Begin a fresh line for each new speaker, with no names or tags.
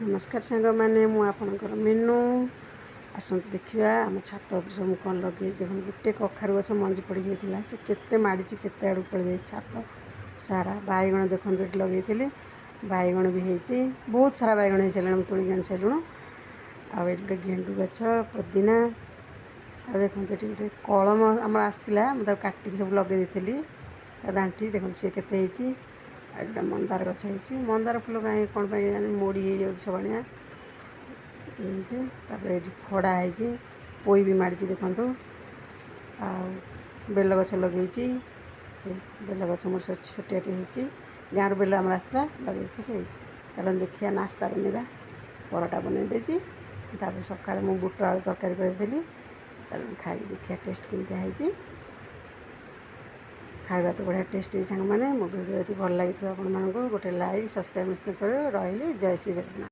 ନମସ୍କାର ସାଙ୍ଗମାନେ, ମୁଁ ଆପଣଙ୍କର ମିନୁ। ଆସନ୍ତୁ ଦେଖିବା ଆମ ଛାତ ଉପରେ ସବୁ କ'ଣ ଲଗେଇଛି। ଦେଖନ୍ତୁ, ଗୋଟେ କଖାରୁ ଗଛ ମଞ୍ଜି ପଡ଼ିକି ହେଇଥିଲା, ସେ କେତେ ମାଡ଼ିଛି, କେତେ ଆଡ଼କୁ ପଳେଇଯାଇଛି ଛାତ ସାରା। ବାଇଗଣ ଦେଖନ୍ତୁ, ଏଠି ଲଗେଇଥିଲି, ବାଇଗଣ ବି ହେଇଛି। ବହୁତ ସାରା ବାଇଗଣ ହେଇସାରିଲାଣି, ମୁଁ ତୋଳିକି ଆଣି ସାରିଲୁଣୁ। ଆଉ ଏଠି ଗୋଟେ ଗେଣ୍ଡୁ ଗଛ, ପୋଦିନା। ଆଉ ଦେଖନ୍ତୁ, ଏଠି ଗୋଟେ କଳମ ଆମର ଆସିଥିଲା, ମୁଁ ତାକୁ କାଟିକି ସବୁ ଲଗେଇ ଦେଇଥିଲି ତା ଦାଣ୍ଠି। ଦେଖନ୍ତୁ, ସିଏ କେତେ ହେଇଛି। ଆଉ ଏଠି ଗୋଟେ ମନ୍ଦାର ଗଛ ହେଇଛି। ମନ୍ଦାର ଫୁଲ କାହିଁ କ'ଣ ପାଇଁ କେଜାଣି ମୋଡ଼ି ହେଇଯାଉଛି ସବୁଆଣିଆ ଏମିତି। ତାପରେ ଏଠି ଖଡ଼ା ହେଇଛି, ପୋଇ ବି ମାଡ଼ିଛି ଦେଖନ୍ତୁ। ଆଉ ବେଲ ଗଛ ଲଗେଇଛି। ବେଲ ଗଛ ମୋର ଛୋଟିଆଟେ ହେଇଛି। ଗାଁରୁ ବେଲ ଆମର ଆସିଥିଲା, ଲଗେଇଛି, ହେଇଛି। ଚାଲନ୍ତୁ ଦେଖିବା, ନାସ୍ତା ବନେଇବା। ପରଟା ବନେଇ ଦେଇଛି। ତାପରେ ସକାଳେ ମୁଁ ବୁଟ ଆଳୁ ତରକାରୀ କରିଥିଲି। ଚାଲନ୍ତୁ ଖାଇକି ଦେଖିବା ଟେଷ୍ଟ କେମିତି ହେଇଛି। ଖାଇବା ତ ବଢ଼ିଆ ଟେଷ୍ଟ ହେଇଛି। ସାଙ୍ଗମାନେ, ମୋ ଭିଡ଼ିଓ ଯଦି ଭଲ ଲାଗିଥିବ ଆପଣମାନଙ୍କୁ, ଗୋଟେ ଲାଇକ୍, ସବସ୍କ୍ରାଇବ୍ ନିଶ୍ଚିତ କରିବେ। ରହିଲି, ଜୟ ଶ୍ରୀ ଜଗନ୍ନାଥ।